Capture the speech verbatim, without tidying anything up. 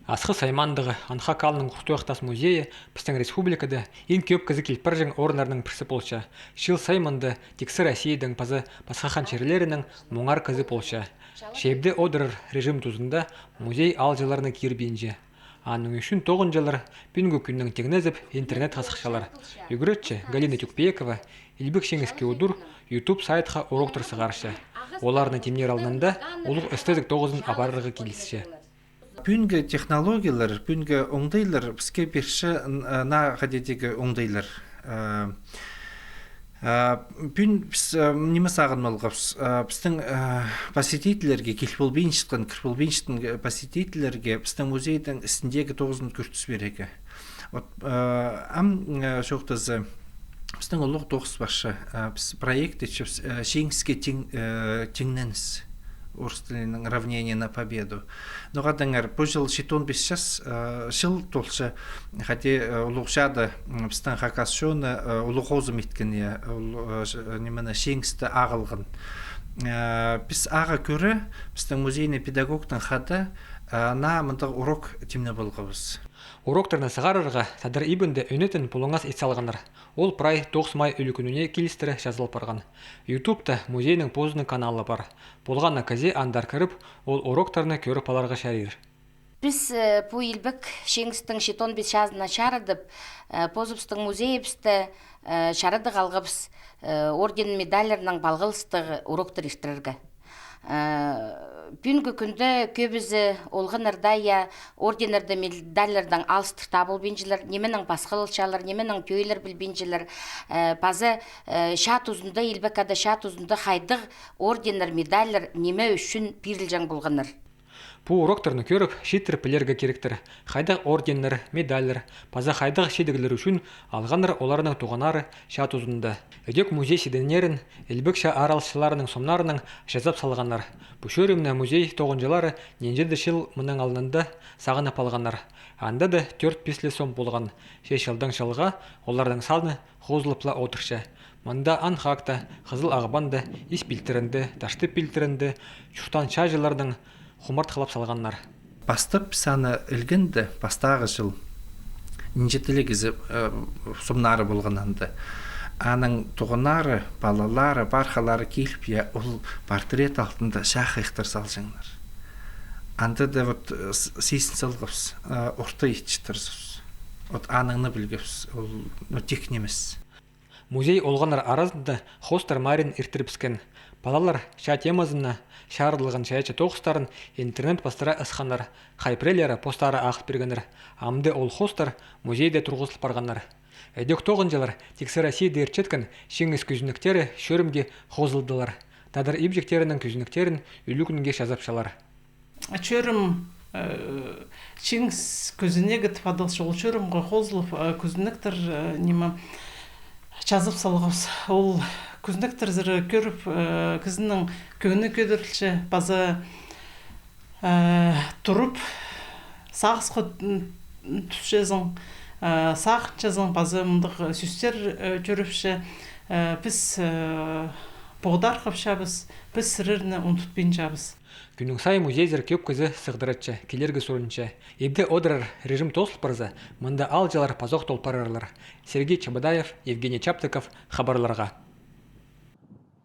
Асхыс аймаандағы Анхак аалның Ухтуях тас музейі пістің республикада иң кӧп кізі киліп парҷаң орыннарның пірсі полча. Чыл сай мында тиксі Россиядаң паза пасха хан чирлерінең муңар кізі полча. Чебде одырар режим тузында музей аалҷыларны кирбинче. Аның ӱчӱн тоғынҷылар пӱӱнгі кӱннең тиңнезіп интернетке сыхчалар. Ӱгретчі Галина Тюкпекова Илбек Чиңіске удур YouTube сайтха уроктар сығарча. Оларны тимнир алнында улуғ ӧстезіг тоғызын апарарға килісче. Пӱӱнгі технологиялар, пӱӱнгі оңдайлар піске пирче наа хайдағ оңдайлар. Пӱӱн піс ниме сағын полғабыс? Пістің посетительлерге, кил полбинчатхан, кір полбинчатхан посетительлерге пістің музейдің істіндегі тоғызын кӧртіс пирерге. Вот ам чоохтаза, пістің улуғ тоғыс парча. Піс проект итчебіс, Чиңіске тиң, тиңненіс. Орыс тілінең равнение на победу. Ну, хадаңар, пу чыл читон пис час чыл толча, хайди улуғ чаада пістің хакас чоны улуғ хозым иткен, я, нимені, Чиңісті ағылған. Піс ағаа кӧре, пістің музейный педагогтың хада, наа мындағ урок тимнеп алғабыс. Уроктарны сығарарға тадар ибінде ӧнетін пулуңас ит салғаннар. Ол прай тоғыс май ӱлӱкӱніне килістіре чазыл парған. Ютубта музейнің позының каналы пар. Полған на кізі андар кіріп, ол уроктарны кӧріп аларға чарир. Піс пу Илбек Чиңістің читон пис чазына чарыдып, позыбыстың музейібісте чарыдығ алғабыс орден-медальларнаң палғалыстығ уроктар иртірерге. Пӱӱнгі кӱнде кӧбізі олғаннарда, я, орденнарда, медальлардаң алыстығ таа полбинчалар, нименең пасхалалчалар, нименең тӧӧйлер пілбинчелер. Паза чаа тузында, Илбек Ада чаа тузында хайдағ орденнар, медальлар ниме ӱчӱн пирілҷең полғаннар. Пу уроктарны кӧріп, читір пілерге киректір, хайдағ орденнар, медальлар паза хайдағ чидіглер ӱчӱн алғаннар оларның туғаннары чаа тузында. Ідӧк музей чиденнерін Илбек чаа араласчыларының сомнарынаң чазап салғаннар. Пу чӧрімні музей тоғынҷылары нинҷе-де чыл мының алнында сағынып алғаннар. Анда даа тӧрт-пис ле сом полған. Че чылдаң чылға оларның саны хозылып ла одырча. Мында Анхакта, Хызыл Ағбанда, Ис пилтірінде, Таштып пилтірінде чуртаан чааҷыларнаң хумартхылап салғаннар. Пастап піс аны ілгенде, пастағы чыл, нинҷе-де ле кізі сомнары полған анда. Аның туғаннары, палалары, пархалары киліп, я, ол портрет алтында чахайахтар салҷаңнар. Анда даа вот сизін салғабыс, орта итче турзабыс. Вот анаңны пілгебіс, ол, ну, тик нимес. Музей олғаннар аразында хоостар мариин иртірібіскен. Палалар чаа темазына чарыдылған чайаачы тоғыстарын интернет пастыра ысханнар, хай пірелері постары ағыл пиргеннер. Амды ол хоостар музейде турғызыл парғаннар. Ідӧк тоғынҷылар тиксі Россияда иртчеткен Чиңіс кӱзінектері чӧрімге хозылдылар. Тадар ибҷектерінің кӱзінектерін ӱлӱкӱнге чазапчалар. Чӧрім, Чиңіс кӱзінегі тіп адалча, ол чӧрімге хозылып, кӱзінектер, ниме, чазап салғабыс. Ол кӱзінектерзер кӧріп, кізінің кӧңні кӧдірілче, паза турып сағысха тӱсчезің, сағынчазың, паза мындағ сӧстер тӧрепче: піс поғдархапчабыс, піс сірерні ундутпинчабыс. Кӱннің сай музейзер кӧп кізі сығдыратча, килерге сурынча. Ибде одырар режим тоозыл парза, мында аалҷылар пазох тол парарлар. Сергей Чебодаев, Евгений Чаптыков, хабарларға.